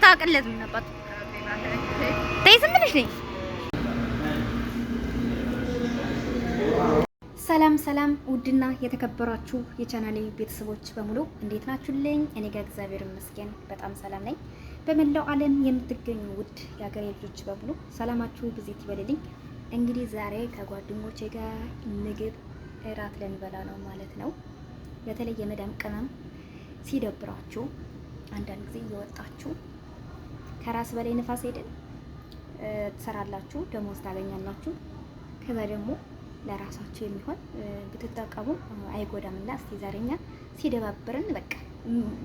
ላስታውቅለት ምን አባቱ ተይ ዝም ብለሽ ነይ። ሰላም ሰላም፣ ውድና የተከበራችሁ የቻናሌ ቤተሰቦች በሙሉ እንዴት ናችሁልኝ? እኔ ጋር እግዚአብሔር ይመስገን በጣም ሰላም ነኝ። በመላው ዓለም የምትገኙ ውድ የሀገሬ ልጆች በሙሉ ሰላማችሁ ብዜት ይበልልኝ። እንግዲህ ዛሬ ከጓደኞቼ ጋር ምግብ እራት ልንበላ ነው ማለት ነው። በተለይ የመዳም ቅመም ሲደብራችሁ አንዳንድ ጊዜ እየወጣችሁ ከራስ በላይ ንፋስ ሄደን ትሰራላችሁ፣ ደሞዝ ታገኛላችሁ። ከዛ ደግሞ ለራሳችሁ የሚሆን ብትጠቀሙ አይጎዳም። እና እስቲ ዛሬ እኛ ሲደባብረን በቃ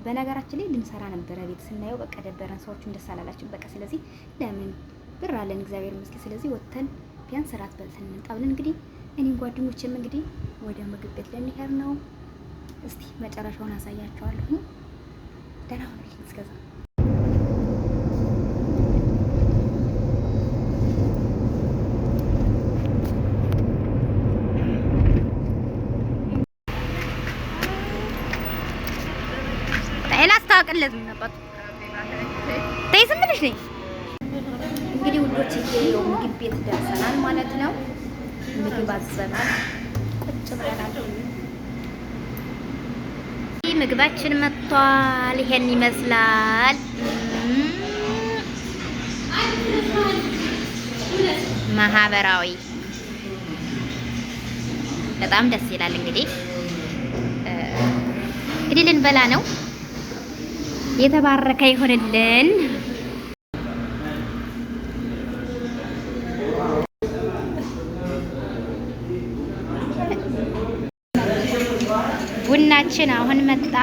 በነገራችን ላይ ልንሰራ ነበረ ቤት ስናየው በቃ ደበረን፣ ሰዎቹም ደስ አላላችሁ። በቃ ስለዚህ ለምን ብር አለን እግዚአብሔር ይመስገን። ስለዚህ ወጥተን ቢያንስ እራት በልተን እንምጣ ብለን እንግዲህ እኔም ጓደኞቼም እንግዲህ ወደ ምግብ ቤት ልንሄድ ነው። እስቲ መጨረሻውን አሳያችኋለሁ። ደህና ሁኑልኝ እስከዛ። ላስታውቅለት ምን አባቱ ተይ ዝም ብለሽ ነይ። እንግዲህ ውዶች ይኸው ምግብ ቤት ደርሰናል ማለት ነው። ምግብ አዘናል፣ ቁጭ ብለናል። ምግባችን መጥቷል። ይሄን ይመስላል ማህበራዊ በጣም ደስ ይላል። እንግዲህ ልንበላ ነው። የተባረከ ይሁንልን። ቡናችን አሁን መጣ።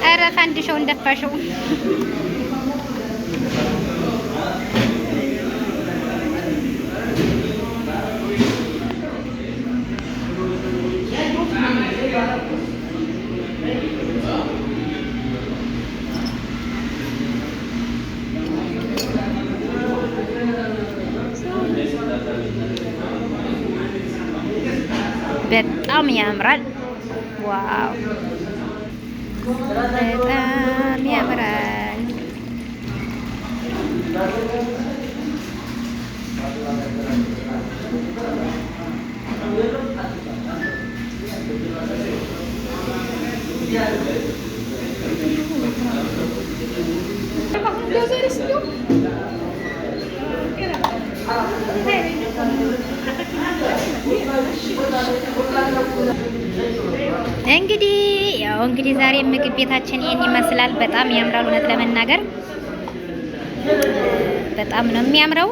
ኧረ ፈንድሸው እንደፋሸው። በጣም ያምራል። Wow በጣም ያምራል። እንግዲህ ያው እንግዲህ ዛሬ ምግብ ቤታችን ይሄን ይመስላል። በጣም ያምራል። እውነት ለመናገር በጣም ነው የሚያምረው።